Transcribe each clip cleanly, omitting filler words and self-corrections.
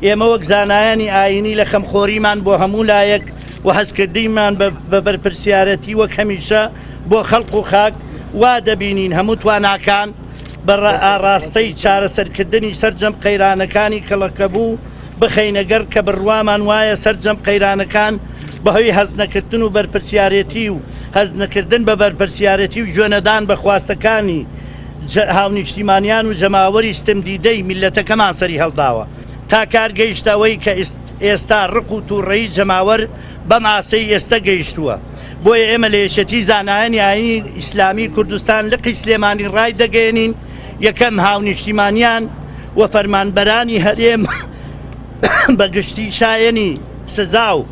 ئێمە وەک زانایانی ئایینی لە خەمخۆریمان بۆ هەموو لایەک و هەستکردنمان بە بەرپرسیارەتی وەک هەمیشە بۆ خەڵق و خاک، وا دەبینین هەموو تواناکان بە ئاڕاستەی چارەسەرکردنی سەرجەم قەیرانەکانی کەڵەکەبوو بخەینە گەڕ کە بڕوامان وایە سەرجەم قەیرانەکان بەهۆی هەستنەکردن و بەرپرسیارێتی و هەستنەکردن بە بەرپرسیارێتی و گوێنەدان بە خواستەکانی هاونیشتیمانیان و جەماوەری ستمدیدەی میللەتەکەمان سەریهەڵداوە تا کار گەیشتە ئەوەی کە ئێستا ڕق و توڕەیی جەماوەر بەم ئاستەی ئێستە گەیشتووە. بۆیە ئێمە لە یەکێتی زانایانی ئایینی ئیسلامی کوردستان لقی سلێمانی ڕایدەگەیەنین، یەکەم، هاونیشتیمانیان و فەرمانبەرانی هەرێم بە گشتی شایەنی سزا و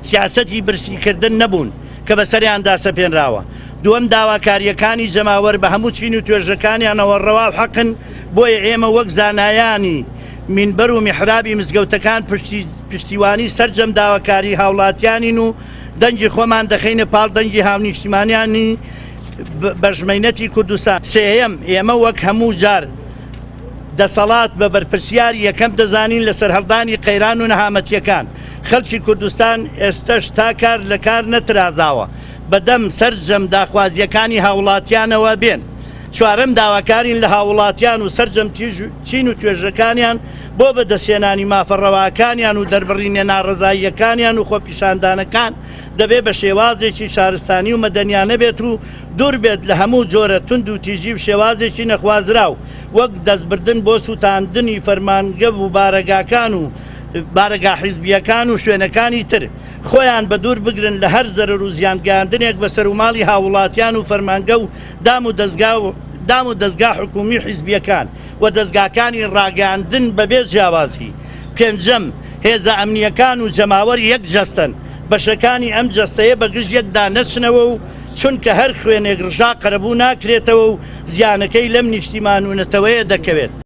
سیاسەتی برسیکردن نەبوون کە بەسەریاندا سەپێنراوە. دووەم، داواکارییەکانی جەماوەر بە هەموو چین و توێژەکانیانەوە ڕەوا و حەقن، بۆیە ئێمە وەک زانایانی مینبەر و میحرابی مزگەوتەکان پشتیوانی سەرجەم داواکاری هاوڵاتیانین و دەنگی خۆمان دەخەینە پاڵ دەنگی هاونیشتیمانیانی بەژمەینەتی کوردستان. سێیەم، ئێمە وەک هەموو جار دەسەڵات بە بەرپرسیاری یەکەم دەزانین لە سەرهەڵدانی قەیران و نەهامەتییەکان، خەڵکی کوردستان ئێستەش تا کار لە کار نەترازاوە بەدەم سەرجەم داخوازییەکانی هاوڵاتیانەوە بێن. چوارەم، داواکارین لە هاووڵاتیان و سەرجەم چین و توێژەکانیان بۆ بەدەستهێنانی مافە ڕەواکانیان و دەربڕینە ناڕەزاییەکانیان و خۆپیشاندانەکان دەبێت بە شێوازێکی شارستانی و مەدەنیانە بێت و دوور بێت لە هەموو جۆرە توند و تیژی و شێوازێکی نەخوازراو وەک دەستبردن بۆ سووتاندنی فەرمانگە و بارەگاکان و بارەگا حیزبییەکان و شوێنەکانی تر. خۆیان بەدوور بگرن لە هەر زەرەر و زیانگەیاندنێک بە سەروماڵی هاووڵاتیان و فەرمانگە و دام و دەزگا و دام و دەزگا حکوومی و حیزبییەکان و دەزگاکانی ڕاگەیاندن بەبێ جیاوازی. پێنجەم، هێزە ئەمنییەکان و جەماوەر یەک جەستەن، بەشەکانی ئەم جەستەیە بەگژ یەکدا نەچنەوە و چونکە هەر خوێنێک ڕژا قەرەبوو ناکرێتەوە و زیانەکەی لەم نیشتیمان و نەتەوەیە دەکەوێت.